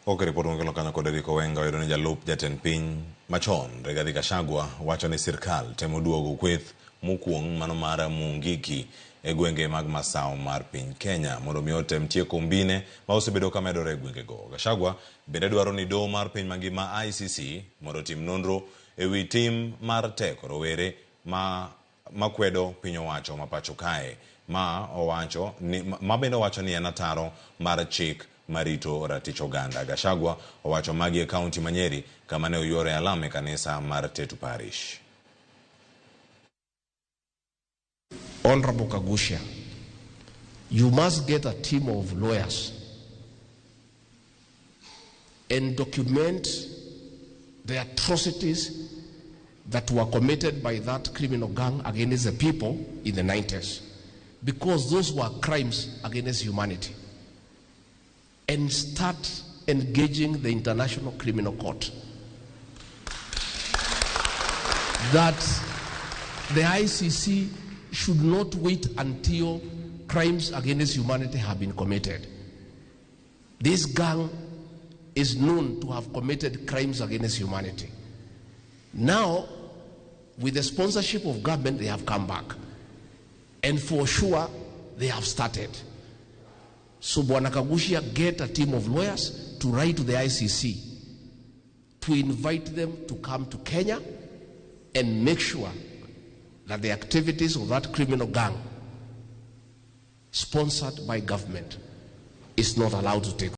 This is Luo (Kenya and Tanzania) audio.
Ok ripot mokelo kanyo kod Eric Owenga oyudo ni jalup jatend piny machon Rigathi Gachagua wacho ni sirkal temo duogo kweth mokuong' mano mar Mungiki e gwenge mag Masawa mar piny Kenya mondo mi otem tieko umbine ma osebedo ka medore e gwengego. Gachagua bende dwaro ni doho mar piny mangima ICC mondo otim nonro ewi tim mar teko rowere ma makwedo piny owacho ma pacho kae ma owacho ni ma bende owacho ni en ataro mar chik marito ratich oganda. Gachagua owacho magi e kaunti ma Nyeri kama ne oyuore alam e kanisa mar Tetu Parish. Honorable Kaguchia, you must get a team of lawyers and document the atrocities that were committed by that criminal gang against the people in the 90s, because those were crimes against humanity, and start engaging the International Criminal Court. That the ICC should not wait until crimes against humanity have been committed. This gang is known to have committed crimes against humanity. Now, with the sponsorship of government, they have come back. And for sure, they have started. So Bwana Kaguchia, get a team of lawyers to write to the ICC to invite them to come to Kenya and make sure that the activities of that criminal gang sponsored by government is not allowed to take